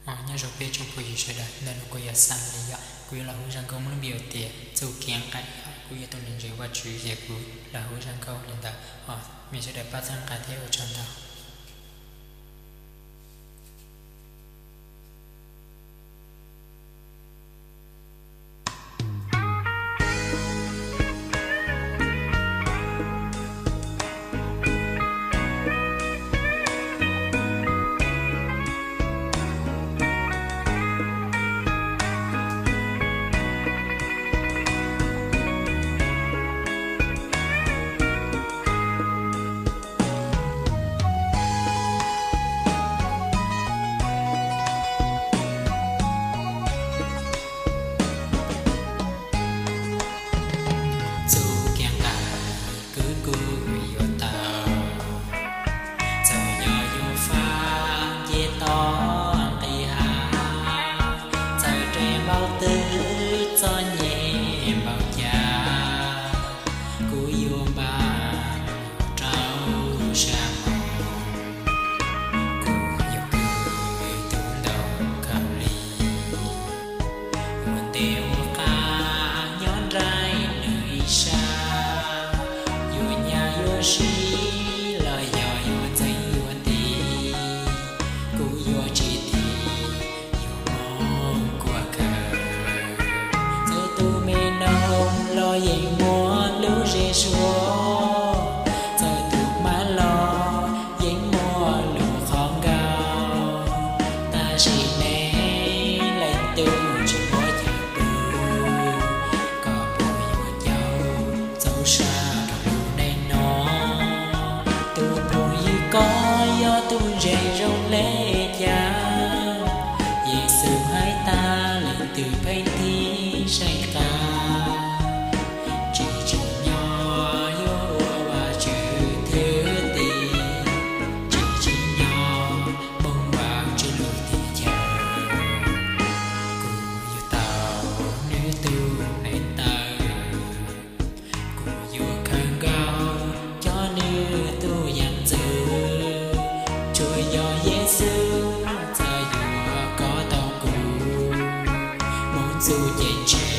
Nyob zoo peb tsoom phooj ywg sawv daws, ntawm no kuv yog Xab Li yom. Kuv yuav los hu zaj nkauj muaj lub npe hais tias Txuj Kiav Nqaim. Kuv yog tus niam ntsev Vajtswv ces kuv los hu zaj nkauj li ntawd, mej sawv daws pab txhawb nqa thiab ua tsaug ntau. Txuj kiav nqaim kwv kuj yuav tau, txawm yog yuav fab nce toj nqis hav, txawm dej npau twb txom nyem npaum cas, kuv yuav npaj rau sab hauv. Kuv yog kwv tus ntoo khaub lig, ua ntej ua qab nyob nraim nws ib sab. Yuav nyab yuav sib los yog yuav ntxeev yuav tis, kuv yuav tsis tis, yuav moog kuaj kawg. Txawm tus me noog los yeej muaj lub zej zuag, txawm tus mab los yeej muaj lub qhov nkaus, tab sis neb leej twg tsis muaj chaw pw, koj puas yuav caum txaus sab rau lub neej no? Tus phooj ywg, koj yog tus ntseeg zoo le cas? Yexus hais tas leej twg pheej tig zeeg qab, tsis tsim nyog yuav ua Vajtswv thwj tim, tsis tsim nyog moog Vajtswv lub teb chaws. Kuv yuav tau nws tug hneev taw, kuv yuav khaws nkaus cov nws tug yam ntxwv. Tsuas yog Yexus txawj yuav kov tau kuv, moog txuj ceeb tshev